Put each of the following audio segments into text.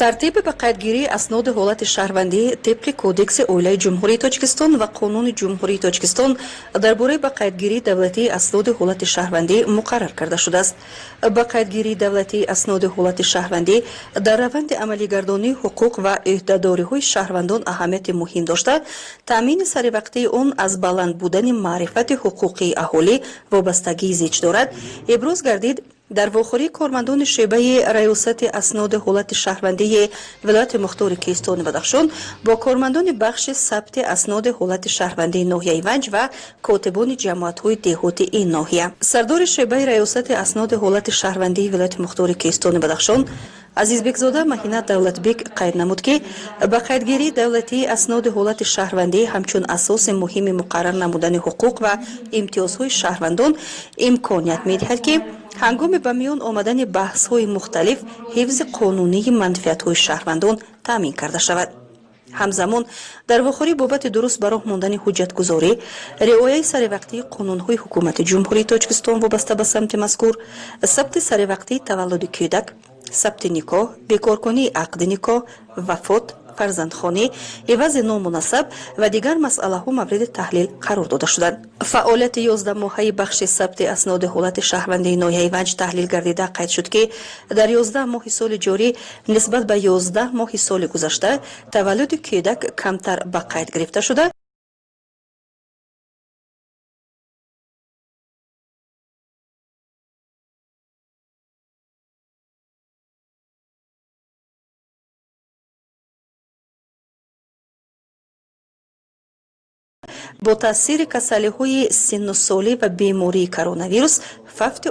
Тартиби ба қайдгирии асноди ҳолати шаҳрвандӣ тибқи Кодекси оилаи Ҷумҳурии Тоҷикистон ва Қонуни Ҷумҳурии Тоҷикистон дар бораи ба қайдгирии давлатии асноди ҳолати шаҳрвандӣ муқаррар карда шудааст. Ба қайдгирии давлатии асноди ҳолати шаҳрвандӣ дар раванди амалигардонии ҳуқуқ ва ӯҳдадориҳои шаҳрвандон аҳамияти муҳим дошта, таъмини саривақтии он аз баланд будани маърифати ҳуқуқии аҳолӣ вобастагии зич дорад, иброз гардид дар вохӯрии кормандони шӯъбаи раёсати асноди ҳолати шаҳрвандии вилояти мухтори Кӯҳистони Бадахшон бо кормандони бахши сабти асноди ҳолати шаҳрвандии ноҳияи Ванҷ ва котибони ҷамоатҳои деҳоти ин ноҳия. Сардори шӯъбаи раёсати асноди ҳолати шаҳрвандии вилояти мухтори Кӯҳистони Бадахшон Азизбекзода Маҳина Давлатбек қайд намуд, ки ба қайдгирии давлатии асноди ҳолати шаҳрвандӣ ҳамчун асоси муҳими муқаррар намудани ҳуқуқ ва имтиёзҳои шаҳрвандон имконият медиҳад, ки ҳангоми ба миён омадани баҳсҳои мухталиф ҳифзи қонунии манфиатҳои шаҳрвандон таъмин карда шавад. Ҳамзамон дар вохӯрӣ бобати дуруст ба роҳ мондани ҳуҷҷатгузорӣ, риояи саривақтии қонунҳои Ҳукумати Ҷумҳурии Тоҷикистон вобаста ба самти мазкур, сабти саривақтии таваллуди кӯдак, сабти никоҳ, бекоркунии ақди никоҳ, вафот, фарзандхонӣ, ивази ному насаб ва дигар масъалаҳо мавриди таҳлил қарор дода шуданд. Фаъолияти 11-моҳаи бахши сабти асноди ҳолати шаҳрвандии ноҳияи Ванҷ таҳлил гардида, қайд шуд, ки дар 11 моҳи соли ҷорӣ нисбат ба 11 моҳи соли гузашта таваллуди кӯдак камтар ба қайд гирифта шуда. Бо таъсири касалиҳои синну солӣ ва бемории коронавирус фавти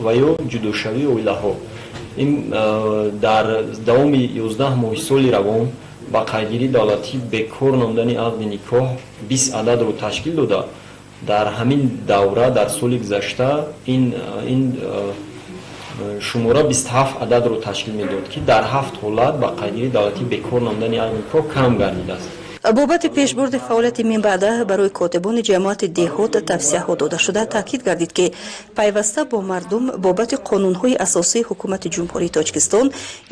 Ва ё ҷудошавии оилаҳо. Ин дар давоми 11 моҳи соли равон ба қайдгирии давлатӣ бекор намудани ақди никоҳ 20 ададро ташкил дода, дар ҳамин давра дар соли гузашта ин шумора 27 ададро ташкил медод, ки дар ҳафт ҳолат ба қайдгирии давлатӣ бекор намудани ақди никоҳ кам гардидааст. Бобати пешбурди фаъолияти минбаъда барои котибони ҷамоати деҳот тавсияҳо дода шуда, таъкид гардид, ки пайваста бо мардум бобати қонунҳои асосии Ҳукумати Ҷумҳурии Тоҷикистон,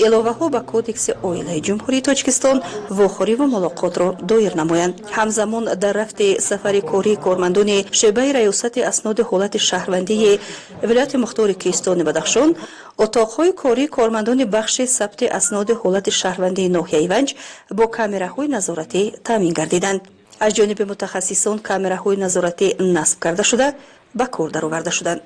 иловаҳо ба Кодекси оилаи Ҷумҳурии Тоҷикистон вохӯриву мулоқотро доир намоянд. Ҳамзамон дар рафти сафари кории кормандони шӯъбаи раёсати асноди ҳолати шаҳрвандии вилояти мухтори Кӯҳистони Бадахшон отоқҳои кории кормандони бахши сабти асноди ҳолати шаҳрвандии ноҳияи Ванҷ бо камераҳои назоратӣ таъмин гардиданд. Аз ҷониби мутахассисон камераҳои назоратӣ насб карда шуда, ба кор дароварда шуданд.